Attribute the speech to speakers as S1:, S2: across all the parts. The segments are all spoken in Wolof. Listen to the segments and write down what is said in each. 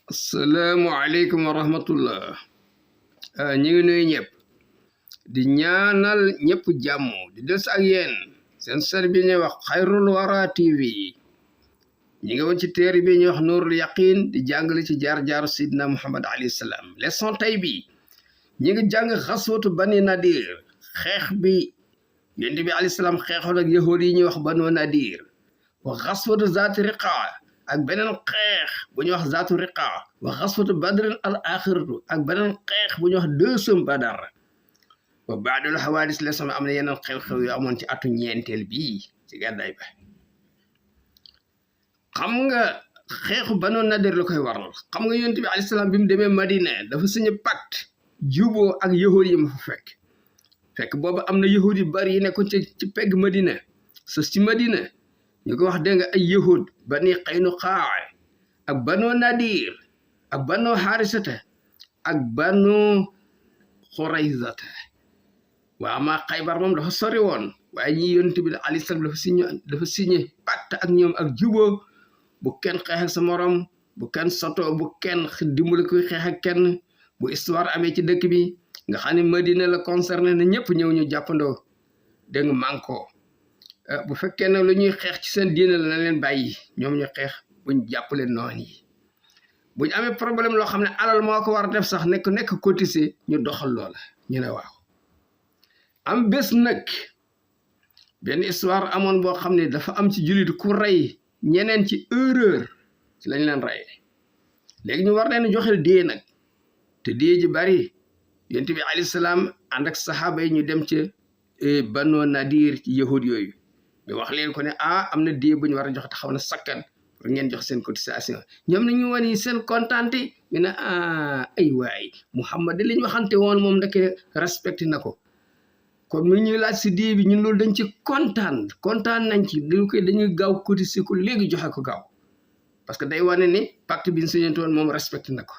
S1: Assalamualaikum warahmatullah. Ñi ngi nuyu ñëpp di ñaanal ñëpp jàmm di des ak yéen seen sër bi ñuy wax Xayrul Wara TV. ñi ngi woon ci téere bi ñuy wax Nuurul Yaqin di jàngale ci jaar-jaaru Sidna Muhammad alayhi salaam. leçon tey bi ñi ngi jàng xaswatu Bani Nadir, xeex bi yonent bi alayhi salaam xeexoon ak yahuud yi ñuy wax Banu Nadir, wa xaswatu Zaati Riqa ak beneen xeex bu ñuy wax Zaatu Riqa, wa xaswatu Badrin al axiratu ak beneen xeex bu ñuy wax deuxième Badar. wa baadul xawaadis la sama am na yeneen xew-xew yu amoon ci atu ñeenteel bii ci gàddaay ba. xam nga xeexu Banu Nadir la koy waral. xam nga yonent bi alayhi salaam bi mu demee Madina dafa signé pacte juboo ak yahuud yi ma fa fekk boobu am na yahuud yu bari yi nekkoon ci pegg Madina sës ci Madina ñu ko wax dégg nga ay yahud Bani Qaynuqaa ak Banu Nadir ak Banu Harisata ak Banu Xuraysata. waa maa Xaybar moom dafa sori woon waaye ñi yonent bi alayhi salaam dafa signé pacte ak ñoom ak juboo bu kenn xeex ak sa morom, bu kenn soto, bu kenn dimbali kuy xeex ak kenn. bu histoire amee ci dëkk bi nga xam ne Madina la concerné na ñëpp ñëw ñu jàppandoo dégg nga manko bu fekkee ne lu ñuy xeex ci seen diine la na leen bàyyi ñoom ñu xeex buñ jàppale noon yi. buñ amee problème loo xam ne alal moo ko war a def sax nekk cotiser ñu doxal loola ñu ne waaw. am bés nag benn histoire amoon boo xam ne dafa am ci jullit ku rey ñeneen ci erreur ci lañ leen rey léegi ñu war leen joxel dee nag te dee ji bari. yonent bi alayhi salaam ànd ak saxaaba yi ñu dem ca Banu Nadir ci yahud yooyu ñu wax leen ko ne am na dee bu ñu war a jox te xaw na sakkan pour ngeen jox seen cotisation. ñoom nañu wane seen kontaante ñu ne ay waay Muhammad li ñu waxante woon moom ndeke respecté na ko kon mu ñuy laaj si dee bi ñun loolu dañ ci kontaan nañ ci lu koy dañuy gaaw cotiser ko léegi joxe ko gaaw parce que day wane ni pacte bi ñu signé woon moom respecté na ko.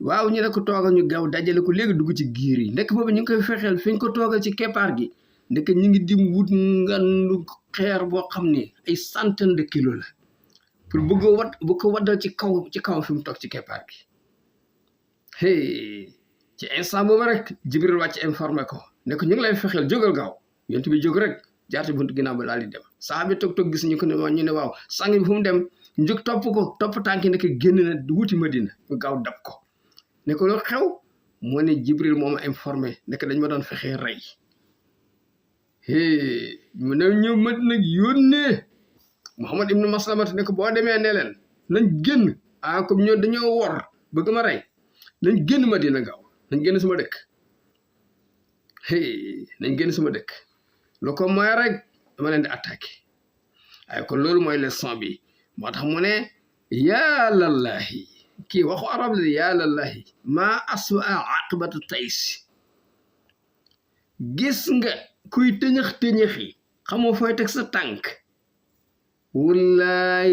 S1: waaw ñu ne ko toogal ñu gaaw dajale ko léegi dugg ci giir yi ndekk boobu ñu ngi koy fexeel fi ñu ko toogal ci keppaar gi ndekk ñu ngi dim wut ngandu xeer boo xam ne ay centaine de kilos la pour bu ko waddal ci kaw fi mu toog ci keppaar gi. ci instant boobu rek Jibril wàcc informé ko ne ko ñu ngi lay fexeel jógal gaaw yonent bi jóg rek jaarte buntu ginnaaw ba daal di dem. saxaabi toog gis ñu ko ne ñu ne waaw sang bi fu mu dem jóg topp tànki nekk génn na wuti Madina ñu gaaw dab ko. ne ko lu xew moo ne Jibril moo ma informé ne dañ ma doon fexee rey. mu ne ñëw mat nag yónnee Muhammad ibnu Maslamata ne ko boo demee ne leen nañ génn comme ñoo dañoo wor bëgg ma rey nañ génn Madina gaaw nañ génn sama dëkk. nañ génn sama dëkk lu ko mooy rek dama leen di attaqué. ay kon loolu mooy leçon bi moo tax mu ne yaa lallahi kii waxu arab la yaa lallahi maa aswa aqibatu tays. gis nga kuy tëñëx-tëñëxi xamoo fooy teg sa tànk wallaay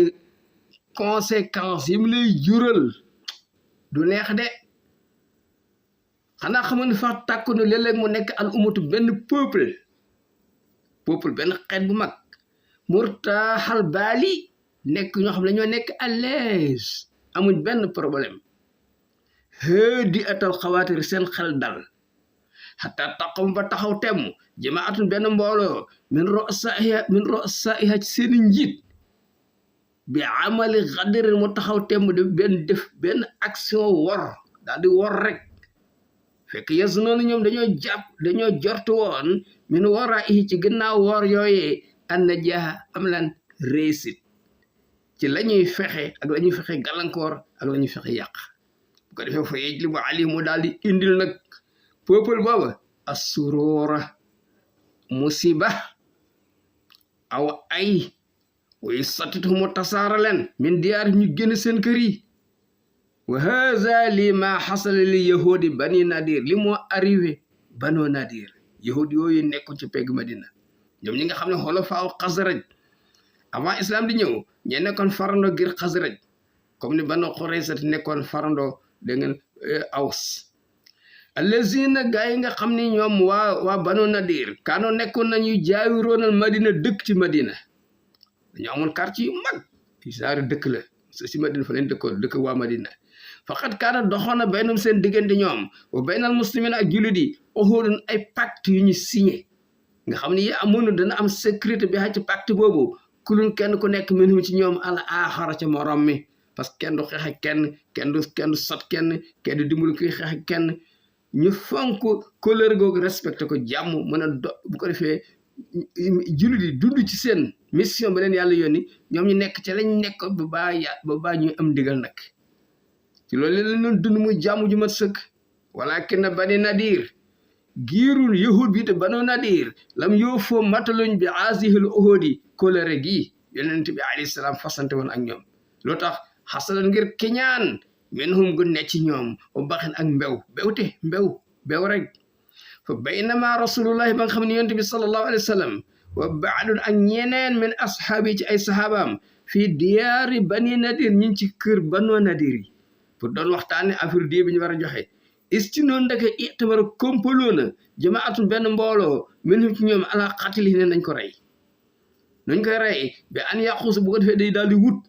S1: conséquence yi mu lay jural du neex de. xanaa xamoon ne fa tàkku ne léeg-léeg mu nekk al umatu benn peuple benn xeet bu mag murtaaxal baali nekk ñoo xam ne ñoo nekk à l'aise amuñ benn problème di atal xawaatir seen xel dal xataa taqam ba taxaw temm jamaatun benn mbooloo min ro'saiha ci seeni njiit bi amali xadirin mu taxaw temm def benn action wor daal di wor rek fekk yes noonu ñoom dañoo jortu woon min wora i ci gannaaw wor yooyee an na jaa am lan réussite ci la ñuy fexe ak la ñuy fexe gàllankoor ak la ñuy fexe yàq. bu ko defee fa yej li bu ali mu daal di indil nag peuple booba assurura musiba aw ay way satitu mu tasaara leen min diyaar ñu génn seen kër yi. wa haza li ma xasala li yahudi Bani Nadir li moo arrivé Banu Nadir yahudi yooyu nekkoon ci pegg Madina ñoom ñi nga xam ne xolofaaw Xasraj avant islam di ñëw ñee nekkoon farando ngir Xasraj comme ni Banu Xurayza nekkoon farando da ngeen Aws. allazina gaa yi nga xam ne ñoom waa Banu Nadir kaanoo nekkoon nañu jaawiroonal Madina dëkk ci Madina dañoo amoon quartier yu mag ci saari dëkk la si Madina fa leen dëkk waa Madina faqad kaana doxoon na baynum seen diggante ñoom wa baynal muslimin ak jullit yi uhudun ay pacte yu ñu signé nga xam ne yi amoon dana am sécurité bi ci pacte boobu kulun kenn ku nekk minhum ci ñoom al aaxara ca morom mi parce que kenn du xeex ak kenn du sot kenn du dimbali kuy xeex ak kenn ñu fonk couleur googu respecté ko jàmm mën a bu ko defee jullit yi dund ci seen mission ba leen yàlla yónni ñoom ñu nekk ca lañ nekk ba baa ñuy am ndigal nag ci loolu lañ doon dund muy jàmm ju mat sëkk walakin bani nadir giirul yahud bi te banu nadir lam yoo foo mataluñ bi asihil uhudi couleur gi yonent bi alayhi salaam fasante woon ak ñoom loo tax xasalan ngir kiñaan minhum gu ne ci ñoom o baxin ak mbew rek fa baynama rasulullahi ba nga xam ne yonent bi sallallahu alayhi wa sallam wa baadun ak ñeneen min ashaabi ci ay sahabaam fii diyaari bani nadir ñi ci kër banu nadir yi pour doon waxtaane affaire die bi ñu war a joxe isti noonu ndeke itamara kompaloo na jamaatun benn mbooloo minhum ci ñoom ala xatili ne nañ ko rey nañ koy rey bi an yàquusa bu ko defee day daal di wut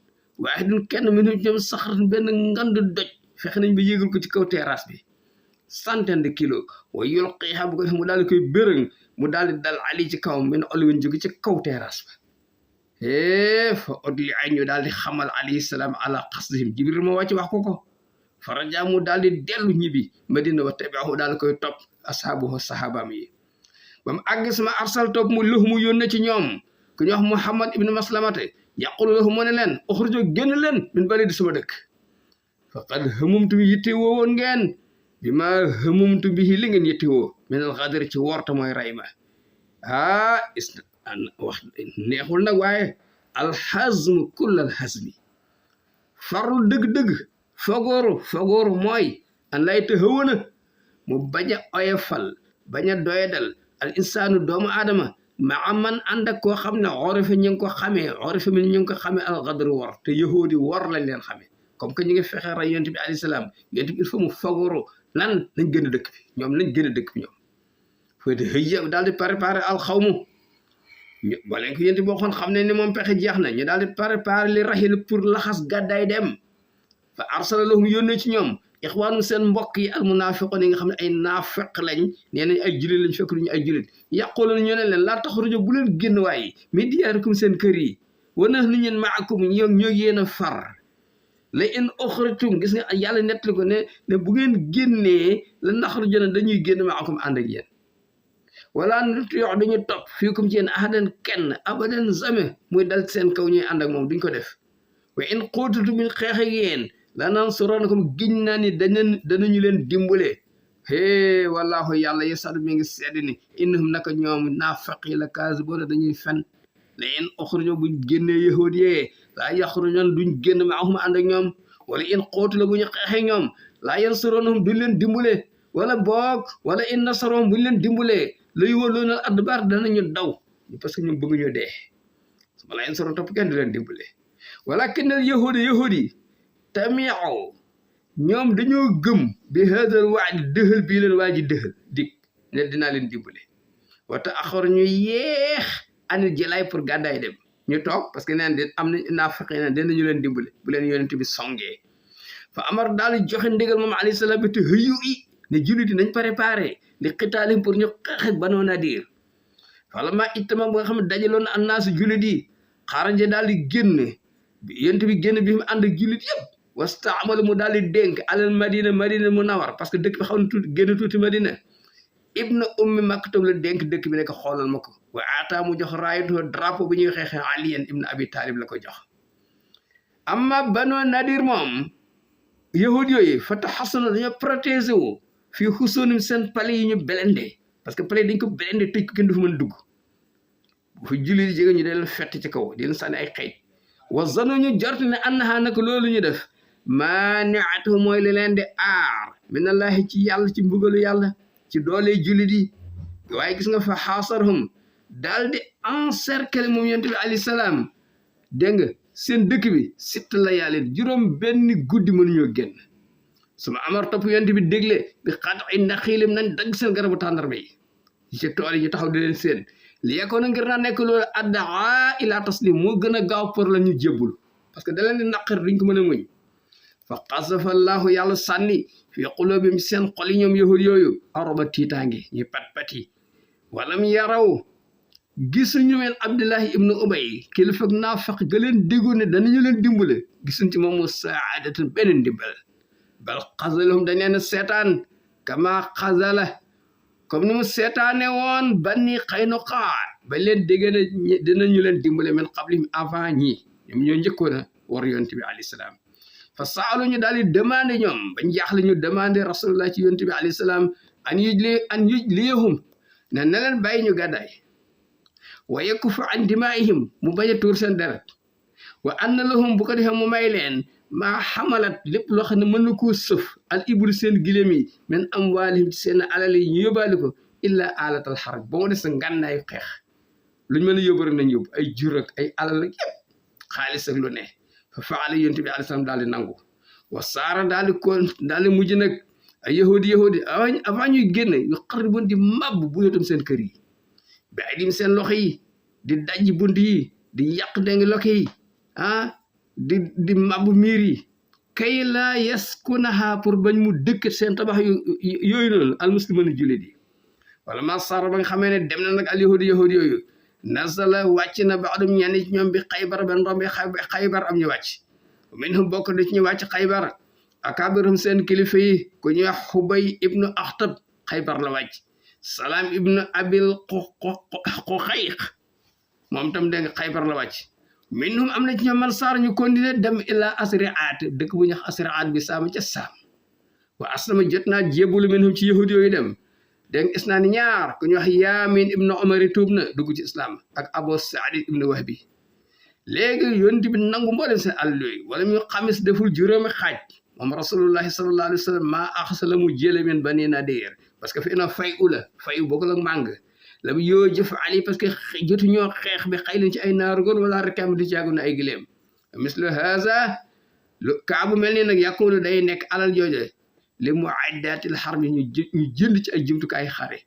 S1: waaye dun kenn minhum ci ñoom saxarat benn ngandu doj fexe nañ ba yéegal ko ci kaw terrasse bi centaine de kilos wa yulqiha bu ko defee mu daal di koy bërëng mu daal di dal ali ci kaw min oliwin jóge ci kaw terrasse ba fa odli ay ñu daal di xamal alayhi salaam ala qasdihim jibril moo wàcc wax ko faraja mu daal di dellu ñibbi madina wa tabi'ahu daal koy topp ashaabuhu sahabaam yi ba mu àgg sama arsal topp mu lëx mu yónne ci ñoom ku ñu wax muhammad ibnu maslamate yaqulu lahu mu ne leen uxrujo génn leen min baladi sama dëkk faqad hamumtu bi yitte woo woon ngeen bi ma hamumtu bi li ngeen yitte woo min al xadar ci worta mooy ray ma wax neexul nag waaye alxazmu kull alxazmi farlu dëgg-dëgg fogooru mooy an lay te xëwana mu bañ a oyofal bañ a doyadal al insaanu doomu aadama ma man ànd ak koo xam ne orife ñu ngi ko xamee al xadru wor te yahuudi wor lañ leen xamee comme que ñu ngi fexe rey yonent bi alayhi salaam yonent bi il faut mu fogooru lan lañ gën a dëkk bi ñoom fooy de xëy daal di préparer al xawmu wala ko yonent boo xoon xam ne ni moom pexe jeex na ñu daal di préparer li raxil pour laxas gàddaay dem fa arsala lahum yónnee ci ñoom ixwaanu seen mbokk yi al munaafiqoon yi nga xam ne ay naafeq lañ nee nañ ay julit lañ fekk duñu ay julit yàqooloon ñu ne leen laa taxruju bu leen génn waaye mi diyaarikum seen kër yi wa nahnu ñun maakum ñoo yéen a far la in uxrijtum gis nga yàlla nettali ko ne bu ngeen génnee la naxrujuna dañuy génn maakum ànd ak yéen wala nutii'u dañu topp fiikum ci yéen ahadan kenn abadan jamais muy dal seen kaw ñuy ànd ak moom duñ ko def wa in quutitum min xeex ak yéen lanansurannakum giñ naa ni danañu leen dimbale wallahu yàlla yasadu mi ngi seede ni innahum naka ñoom naafaqi la kaasibuuna dañuy fen la in uxrijoo buñ génnee yahuud yee laa yaxrujoon duñ génn maahum ànd ak ñoom wala in quutilu bu ñu xeexee ñoom laa yansuruunahum duñ leen dimbale wala in nasarohum buñ leen dimbalee la yuwalluuna al adbaar danañu daw parce que ñoom bëgguñu dee sama laa yansuruun topp kenn du leen dimbale walakin al yahudi tami'u ñoom dañoo gëm bi hadal waaj dëxal bii leen waa ji dëxal dig ne dinaa leen dimbale wata axar ñu yeex anit jëlaay pour gàddaay dem ñu toog parce que neen am na naafaqi neen dinañu leen dimbale bu leen yonent bi songee fa amar daal di joxe ndigal moom alayhi salaam bi te hëyu i ne jullit yi nañ préparé li xitaalim pour ñu xeex Banu Nadir wala maa ittama ba nga xam ne dajaloon annaasu jullit yi xaraja daal di génn yonent bi génn bi mu ànd ak jullit yëpp wastaamala mu daal di dénk alal madina munawar parce que dëkk bi xaw na tuuti génn tuuti madina ibnu ummi maktum la dénk dëkk bi ne ko xoolal ma ko wa aataa mu jox raayatoo drapeau bu ñuy xeexee aliyan ibnu abi talib la ko jox amma Banu Nadir moom yahud yooyu fa taxasuna dañoo protéger wu fii xusóonim seen palais yi ñu belende parce que palais dañ ko belende tëj ko kenn du fa mën dugg bu fa julli di jege ñu dee leen fett ci kaw di leen sànni ay xëy wa zanu ñu jort ne annaha naka loolu ñu def maaniatu mooy li leen di aar minallahi ci yàlla ci mbugalu yàlla ci doole jullit yi waaye gis nga fa xaasarhum daal di encercler moom yonent bi alayhi salaam dégg nga seen dëkk bi sitt la yàlla juróom benn guddi mënuñoo génn suma amar topp yonent bi dégle bi xat ay naxiilim nañ dagg seen garabu tàndarma yi ci tool yi ñu taxaw di leen seen li yekkoon ngir naa nekk loolu addaa ila taslim moo gën a gaaw pour la ñu jébbul parce que da leen di naqar duñ ko mën a muñ fa qasafa allahu yàlla sànni fi qulubihim seen xol yi ñoom yahud yooyu aroba tiitaange ñu pat-pati walam yaraw gisuñu meen Abdullahi ibnu Ubay kilifa naafaq ga leen déggoon ne danañu leen dimbale gisuñ ci moom mu saadatan beneen dimbal bal xasalahum dañ leen seetaan kama xasala comme ni mu seetaane woon Bani Qaynuqa ba leen dégg ne dinañu leen dimbale min qablihim avant ñi ñoom ñoo njëkkoon a war yonent bi alayhi salaam fa saalu ñu daal di demandé ñoom bañ jaaxle ñu demandé rasulullah ci yonent bi alayhi salaam an yujliyahum ne na leen bàyyi ñu gàddaay wa yakuffa an dimaa'ihim mu bañ a tuur seen deret wa anna lahum bu ko defee mu may leen maa xamalat lépp loo xam ne mën na koo sëf al ibru seen giléem yi min amwaalihim ci seen alal yi ñu yóbbaale ko illa alatal xaraj ba mu des ngànnaayu xeex luñ mën a yóbbu rek nañ yóbbu ay jur ak ay alal ak yëpp xaalis ak lu ne fa faala yonent bi alayhi salaam daal di nangu wa saara daal di mujj nag ay yahudi avant ñuy génn yu xarriboon di màbb bu yotam seen kër yi bi ay dim seen loxo yi di dajji bunt yi di yàq dengi loke yi di màbb miir yi kay laa yaskunaha pour bañ mu dëkk seen tabax yooyu noonu almuslimana jullit yi wala ma saara ba nga xamee ne dem na nag al yahudi yooyu nasala wàcc na baadum ñenn ci ñoom bi xaybar ben rombe xaybar am ñu wàcc minhum bokk na ci ñu wàcc xaybar akabirum seen kilifa yi ku ñuy wax xubay ibnu axtab xaybar la wàcc salaam ibnu abil xuxayq moom tam dégg nga xaybar la wàcc minhum am na ci ñoom man saar ñu continuer dem ila asriat dëkk bu ñu wax asriat bi saama ca saam wa aslama jot naa jébbalu minhum ci yahud yooyu dem dégg nga is naa ni ñaar ku ñu wax yaamin ibnu omar tuub na dugg ci islam ak abu saadi ibnu wahbi léegi yonent bi nangu mboolem seen àll yooyu wala ñu xamis deful juróomi xaaj moom rasulullahi sallallahu alayhi wa sallam maa axasa la mu jële min bani nadir parce que fi na fay u la fay u bokkul ak màng la mu yoo jëf ali parce que jotu ñoo xeex bi xëy leen ci ay naaru goon wala rekam di caagu na ay gileem mislu haza lu kaabu mel ni nag yàkkoonu day nekk alal jooje li muaddaatil harbi ñu jënd ci ay jumtukaay xare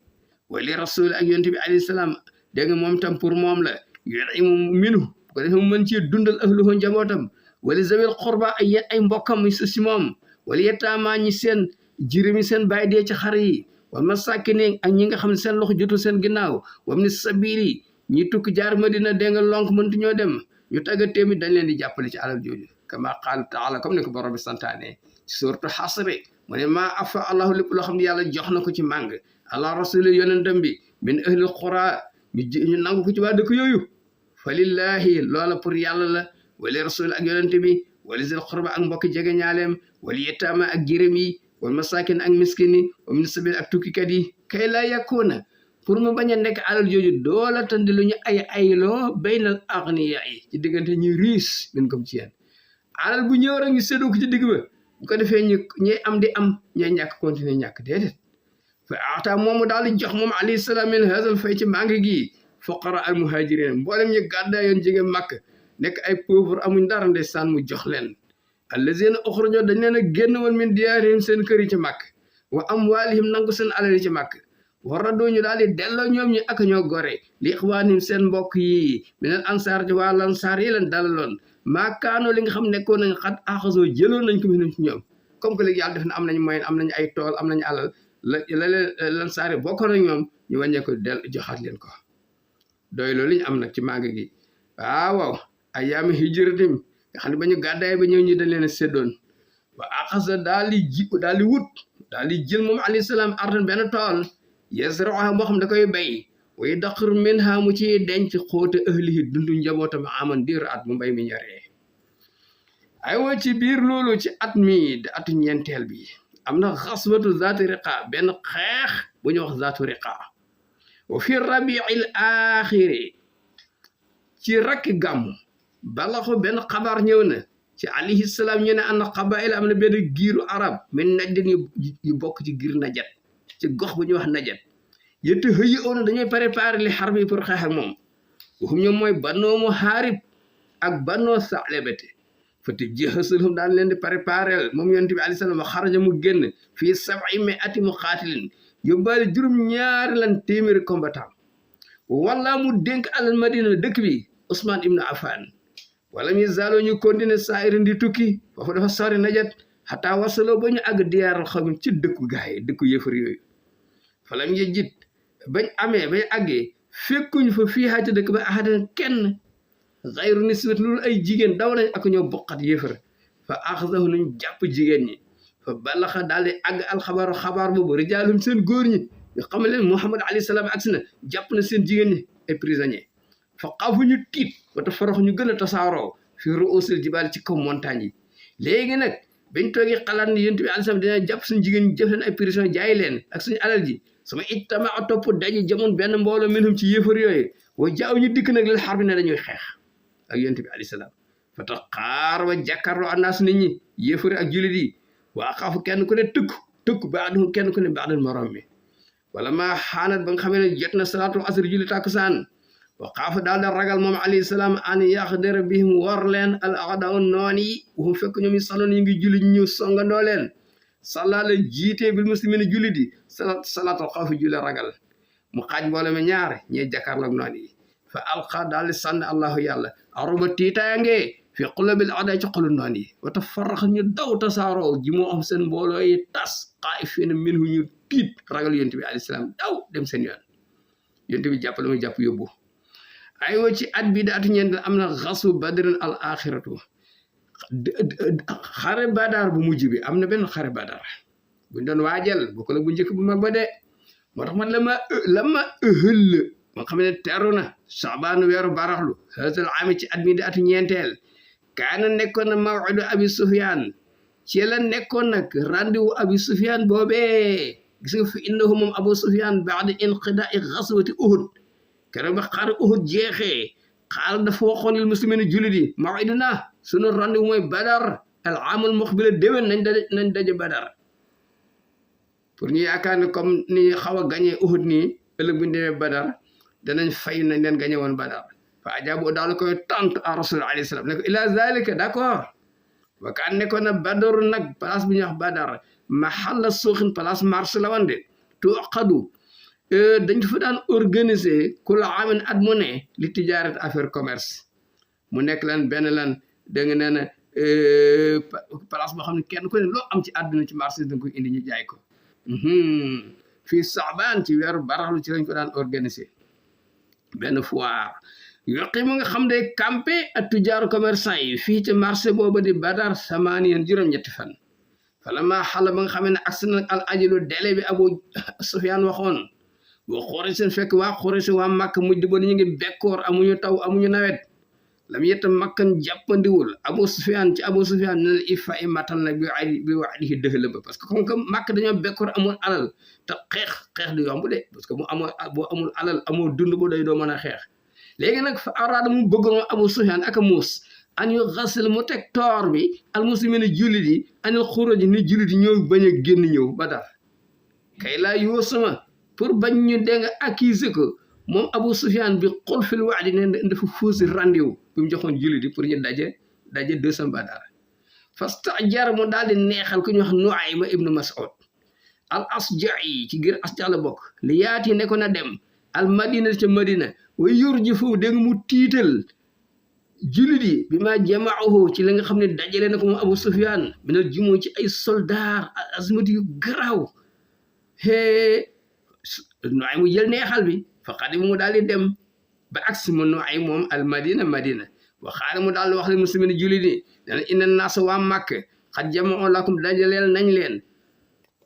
S1: wala li rasul ak yonent bi alayhi salaam dégg nga moom tam pour moom la yu'imu minhu bu ko defee mu mën ci dundal ahluhu njabootam wala zawil qurba ay mbokkam mu si moom wala yetaama ñi seen jirimi seen bàyyi dee ci xare yi wal masakini ak ñi nga xam ne seen loxo jotul seen ginnaaw wam ni sabili ñi tukki jaar Madina dégg nga lonk mëntu ñoo dem ñu tagga tamit dañ leen di jàppale ci alal jooju kama qaala taala comme ne ko borom bi santaane ci suuratu Hasr mu ne maa afa allahu lépp loo xam ne yàlla jox na ko ci màng ala rasuli yonentam bi min ahlil qura ñu nangu ko ci waa dëkk yooyu fa lillahi loola pour yàlla la wali rasul ak yonente bi wali zil qurba ak mbokki jege ñaaleem wali yetaama ak jirim yi wal masakin ak miskin yi wa min sabil ak tukkikat yi kay laa yakuna pour mu bañ a nekk alal jooju doola tandi lu ñu ayloo baynal agniya yi ci diggante ñu riis min comme ci yéen alal bu ñëw rek ñu séddoo ko ci digg ba bu ko defee ñi am di am ñooy ñàkk continuer ñàkk déedéet fa ata moomu daal di jox moom alayhi salaam min hazal fay ci màng gi fuqara al muhajirin mboolem ñu gàddaa yoon jege màkk nekk ay pauvre amuñ dara ndeysaan mu jox leen allazina uxrujo dañ leen a génn woon min diyaarihim seen kër yi ci màkk wa amwaalihim nangu seen alal yi ci màkk war a dooñu daal di delloo ñoom ñi ak ñoo gore li ixwaanihim seen mbokk yi minal ansaar ci waa lansaar yi leen dalaloon maakaano li nga xam nekkoon nañ xat axasoo jëloon nañ ko minum ci ñoom comme que léegi yàlla def na am nañ moyen am nañ ay tool am nañu alal la leen lansaar yi bokkoon ak ñoom ñu wàññee ko joxaat leen ko doy loolu ñu am nag ci màgg gi waaw ayaami hijratim nga xam ne ba ñu gàddaay ba ñëw ñi dañ leen a séddoon wa axasa daal di wut daal di jël moom alayhi salaam ardan benn tool yasraha boo xam da koy bay way daqir minha mu ci denc xóote ahlihi dundu njabootam aman diir at mu mbay mi ñoree aywa ci biir loolu ci at mi di atu ñeenteel bi am na xaswatu zaatu riqa benn xeex bu ñu wax zaatu riqa wa fi rabiil axiri ci rakki gàmmu bala ko benn xabaar ñëw na ci alayhi salaam ñu ne am na xabail am na benn giiru arab min najdin yu bokk ci giir najat ci gox bu ñuy wax najat yëtt xëyi oona dañuy préparé li xar bi pour xeex ak moom waxum ñoom mooy bannoo mu xaarib ak bannoo salebete fati jëxasalhum daan leen di préparel moom yonent bi alayhi salaam wa xaraja mu génn fii 700 mu xaatilin yóbbaale juróom-ñaari lan téeméeri combattant wala mu dénk alal madina dëkk bi Ousmane ibnu Affan wala mi zalo ñu continuer saa'irin di tukki foofu dafa sori najat xataa wasaloo ba ñu àgg diyaaral xawmi ci dëkku gaay dëkku yëfar yooyu falam yejit bañ amee bañ àggee fekkuñ fa fii xaaja dëkk ba ahadan kenn xayru nisbat loolu ay jigéen daw nañ ak ñoo bokkat yëfar fa axdahu nañ jàpp jigéen ñi fa balaxa daal di àgg alxabaaru xabaar boobu rijaalum seen góor ñi ñu xam leen Muhammad alayhi salaam agsi na jàpp na seen jigéen ñi ay prisonniers fa xaafu ñu tiit wata forox ñu gën a tasaaroo fi ruusil jibaal ci kaw montagne yi léegi nag bañ toogee xalaat ni yonent bi alayhi salaam dina jàpp suñu jigéen ñi jëf leen ay prisonniers jaay leen ak suñu alal ji sama ittama a topp daji jamoon benn mbooloo minhum ci yéefar yooyu wa jaaw ñu dikk nag lil xar bi ne dañuy xeex ak yonent bi alayhi salaam fa tax xaar wa jàkkaarloo annaas nit ñi yéefar ak jullit yi waa xaafu kenn ku ne tëkku baaduhum kenn ku ne baadul morom mi wala maa xaanat ba nga xamee ne jot na salaatu asr julli tàkkusaan wa xaafa daal da ragal moom alayhi salaam an yaxdara bihim war leen al a'daa noon yi waxum fekk ñoom yi saloon yi ngi julli ñu songandoo leen salla la jiitee bil muslimina jullit yi salaatul xawfi julli ragal mu xaaj mbooloo mi ñaar ñee jàkkaarloog noon yi fa alqa daal di sànni allahu yàlla aruba tiitaange fi qulubil a'daa ci xolu noon yi wata farax ñu daw tasaaroo ji moo am seen mbooloo yi tas xaa'ifiina minhu ñu tiit ragal yonent bi alayhi salaam daw dem seen yoon yonent bi jàppale ma jàpp yóbbu aywa ci at bi daatu ñeent am na xasu badrin al axiratu xare badar bu mujj bi am na benn xare badar buñ doon waajal bokk la bu njëkk bu mag ba de moo tax man lama ëhël moo xam ne teru na saabaan weeru baraxlu haasal ami ci at mi daatu ñeenteel kaana nekkoon na maw'idu abi sufyaan ci la nekkoon nag rendez-vous abi sufyaan boobee gis nga fi innahu moom abu sufyaan ba'da inqidaa'i ghazwati uhud keroog ba xare uhud jeexee xaal dafa waxoon lil muslimin jullit yi maw'iduna sunu rendez-vous mooy badar al aamul muqbil déwén nañ daje badar pour ñu yaakaar ne comme ni xaw a gañee uhud nii ëllëg bu ñu demee badar danañ fay nañ leen gañe woon badar fa ajaabu daal koy tontu à rasul alayhi salaam ne ko ila zalika d'accord wa kaan nekkoon na badar nag place bu ñuy wax badar mahalla suuxin place marché la woon de tuqadu dañ fa daan organiser ku la amin at mu ne li tijaarat affaire commerce mu nekk lan benn lan da nga nee na place boo xam ne kenn ku ne loo am ci àdduna ci marché da nga koy indi ñu jaay ko fii saabaan ci weeru baraxlu ci lañ ko daan organiser benn foire yoqi mu nga xam ne campé ak tujaaru commerçant yi fii ci marché booba di badar samaaniyan juróom-ñetti fan fala maa xala ba nga xam ne agsi na al ajalu délai bi Abu Sufyaan waxoon boo xooree seen fekk waa xooree seen waa Makka mujj ba ñu ngi bekkoor amuñu taw amuñu nawet lam yetta makkan jàppandiwul Abu Sufyaan ci Abu Sufyaan ne la ifa i matal na bi wa'dihi dëxala ba parce que comme que Makka dañoo bekkoor amul alal te xeex du yomb de parce que boo amul alal amoo dund bu doy doo mën a xeex léegi nag fa araada mu bëggoon Abu Sufyaan ak a muus an yu xasil mu teg toor bi al muslimina jullit yi anil xuruj ni jullit yi ñëw bañ a génn ñëw Badar kay laa yoo sama pour bañ ñu dégg accuser ko moom Abu Sufyaan bi xol fil wa'di ne dafa fausse rendez-vous bi mu joxoon jullit yi pour ñu daje 200 Badar fastajar mu daal di neexal ku ñu wax Nu'aym ibnu Mas'ud al Asja'i ci gër Asja la bokk li yaati ne ko na dem al madina ca Madina wa yurji foofu dégg mu tiital jullit yi bi ma jama'uhu ci la nga xam ne dajale na ko moom Abu Sufyaan minal jumu ci ay soldat azmati yu garaaw Nu'aym mu jël neexal bi fa xadim mu daal di dem ba agsi mu Nu'aym moom al madina wa xaale mu daal di wax li muslimin jullit yi dana inna naasa waa Makka xad jama'u lakum dajaleel nañ leen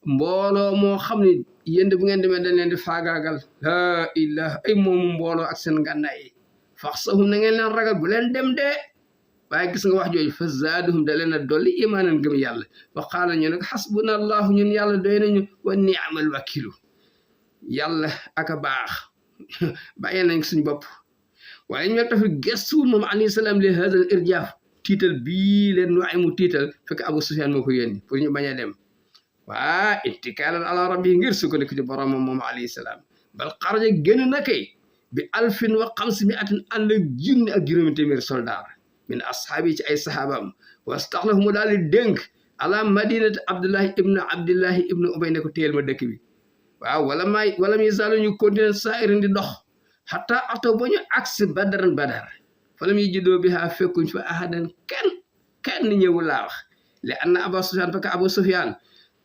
S1: mbooloo moo xam ne yéen bu ngeen demee dañ leen di faagaagal laa ilaha ay moomu mbooloo ak seen ngànnaay yi faxsahum na ngeen leen ragal bu leen dem de waaye gis nga wax jooju fa zaaduhum da leen a dolli imaanan gëm yàlla wa qaala ñu nag xasbuna allahu ñun yàlla doy nañu wa ni'mal wakiilu yàlla ak a baax bàyyee nañ suñ bopp waaye ñoo tafi gestuwul moom alayhi salaam li hadal irjaaf tiital bii leen nu ay mu tiital fekk Abu Sufyaan moo ko yónni pour ñu bañ a dem waa ittikaalan ala rabbi ngir sukkandiku ci boromam moom alayhi salaam bal xaraja génn na kay bi alfin wa xamsimiatin ànd ak junni ak juróomi téeméeri soldaar min ashaabi ci ay sahaabam wastaxlaf mu daal di dénk ala madinati abdullahi ibnu ubay ne ko téyel ma dëkk bi waaw wala muy zaalu ñu continuer saa'irin di dox xataa ataw ba ñu agsi badar falam yajidu biha fekkuñ fa ahadan kenn ñëwul laa wax li anna Abu Sufyaan parce que Abu Sufyaan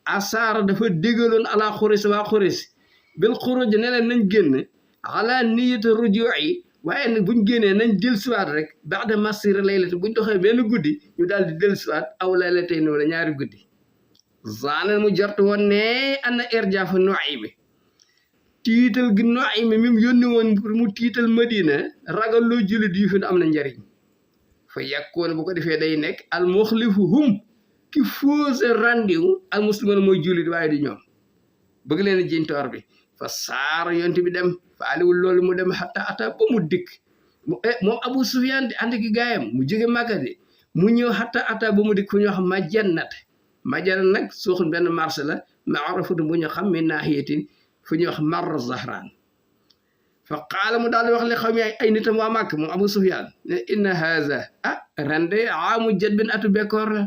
S1: asaara dafa dégaloon ala Xurays waa Xurays bil xuruj ne leen nañ génn ala niyati rujuu'i waaye nag buñ génnee nañ dellusiwaat rek ba'da masir laylati buñ doxee benn guddi ñu daal di dellusiwaat aw laylatayn wala ñaari guddi zaanal mu jort woon ne anna irjaafa Nu'aym tiital gi Nu'aym mi mu yónni woon pour mu tiital Madina ragal loo jullit yi fi am na njariñ fa yàkkoon bu ko defee day nekk al muxlifu hum ki fausse rendez-vous al musliman mooy jullit waaye di ñoom bëgg leen a jiñ toor bi fa saar yonte bi dem fa aliwul loolu mu dem xatta ata ba mu dikk moom Abu Sufyaan di ànd ki gaayam mu jóge Makka de mu ñëw xatta ata ba mu dikk fu ñoo xam Majannat nag suuxun benn marché la ma'rufatu bu ñu xam min naahiyatin fu ñuy wax Marr Zahraan fa qaala mu daal di wax li xaw mi ay nitam waa Makka moom Abu Sufyaan ne inna haza rende aamu jadbin atu bekkoor la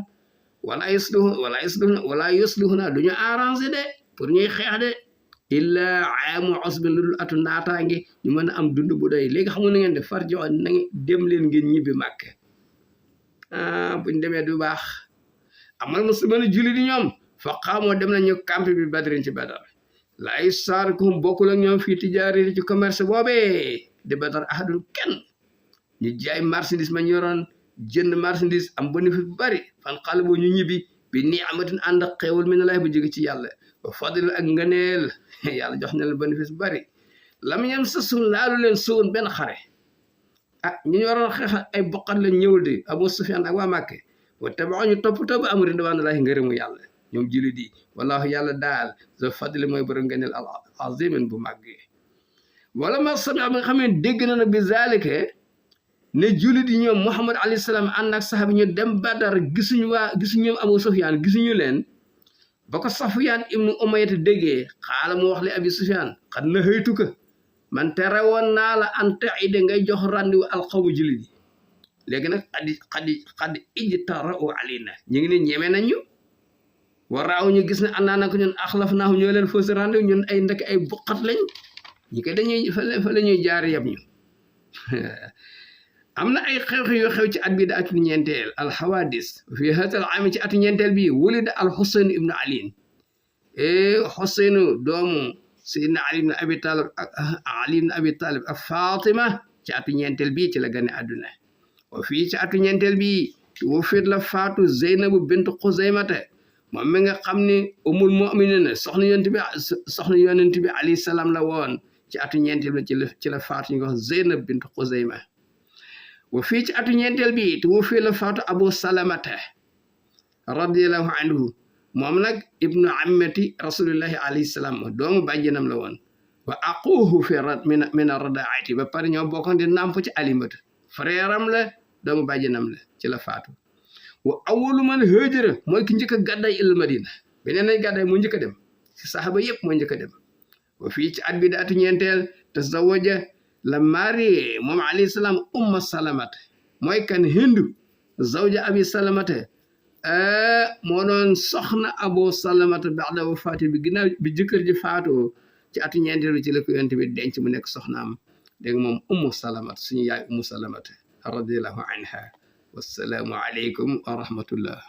S1: wala yusluhuna du ñu arrangé de pour ñuy xeex de illa aamu usbin lu dul atu naataange ñu mën a am dund bu doy léegi xamul na ngeen def farjo na ngeen dem leen ngeen ñibbi Makka buñ demee du baax amal musliman julli di ñoom fa xaamoo dem nañu camp bi Badrin ci Badar lay saar ko bokkul ak ñoom fii tijaari ci commerce boobee di Badar ahadun kenn ñu jaay marchandise ma ñoroon jënd marchandise am bénéfice bu bari fan xale boo ñu ñibbi bi nii amatin ànd ak xeewal mi ne lay bu jóge ci yàlla ba fadil ak ngëneel yàlla jox na leen bénéfice bu bari lam yem sa sun laalu leen suun benn xare ñu waroon xeex ay boqat lañ ñëwul de Abu Sufyaan ak waa Màkke wa tabaxu ñu topp am ridwaanallaahi ngërëmu yàlla ñoom julli di wallahu yàlla daal zo fadli mooy borom ngëneel al azimin bu màggee wala ma sami bi nga xam ne dégg na nag bi zalika ne julli di ñoom Muhammad alayhi salaam ànd ak saxaabi ñu dem Badar gisuñu ñoom Abu Sufyaan gisuñu leen ba ko Safyaan ibnu Umayya déggee xaala mu wax li Abi Sufyaan xad na xëytu ko man tere woon naa la ante ide ngay jox randiwu alxawmu julli di léegi nag xad ijtara'u alayna ñu ngi ne ñeme nañu waraaw ñu gis ne àndaa na ko ñun axlaf naahu ñoo leen fausse rendez-vous ñun ay ndek ay buqat lañ ñi koy dañuy fa la ñuy jaar yab ñu am na ay xew-xew yoo xew ci at bi da atu ñeenteel alxawadis fi hatal am ci atu ñeenteel bi wulida al Xuseyn ibnu Ali Xuseynu doomu Seydina Ali ibnu Abi Talib ak Ali ibnu Abi Talib ak Fatima ci atu ñeenteel bi ci la gane àdduna wa fii ci atu ñeenteel bi wo fiit la faatu Zeynabu bintu Xuzaymata moom mi nga xam ne umul mu'minin soxna yonent bi alayhi salaam la woon ci atu ñeenteel bi ci la faatu ñu ko wax Zeynab bintu Xuzayma wa fii ci atu ñeenteel bi te wo fii la faatu Abu Salamata radiyallahu anhu moom nag ibnu ammati rasulillahi alayhi salaam doomu bàjjenam la woon wa aquhu fi min ar-radaa'ati ba pare ñoo bokkoon di nàmp ci alimatu frère am la doomu bàjjenam la ci la faatu wa awwalu man haajara mooy ki njëkk a gàdday il Madina beneen ay gàdday moo njëkk a dem ci saxaaba yëpp moo njëkk a dem wa fii ci at bi da atu ñeenteel tazawaja la marié moom alayhi salaam umma salamata mooy kan hindu zawja abi salamata moo doon soxna Abu Salamata ba'da wafaati bi ginnaaw bi jëkkër ji faatoo ci atu ñeenteel bi ci la ko yonent bi denc mu nekk soxnaam dégg moom ummu salamata suñu yaay ummu salamata radiyallahu anha wassalaamu aleykum wa rahmatullah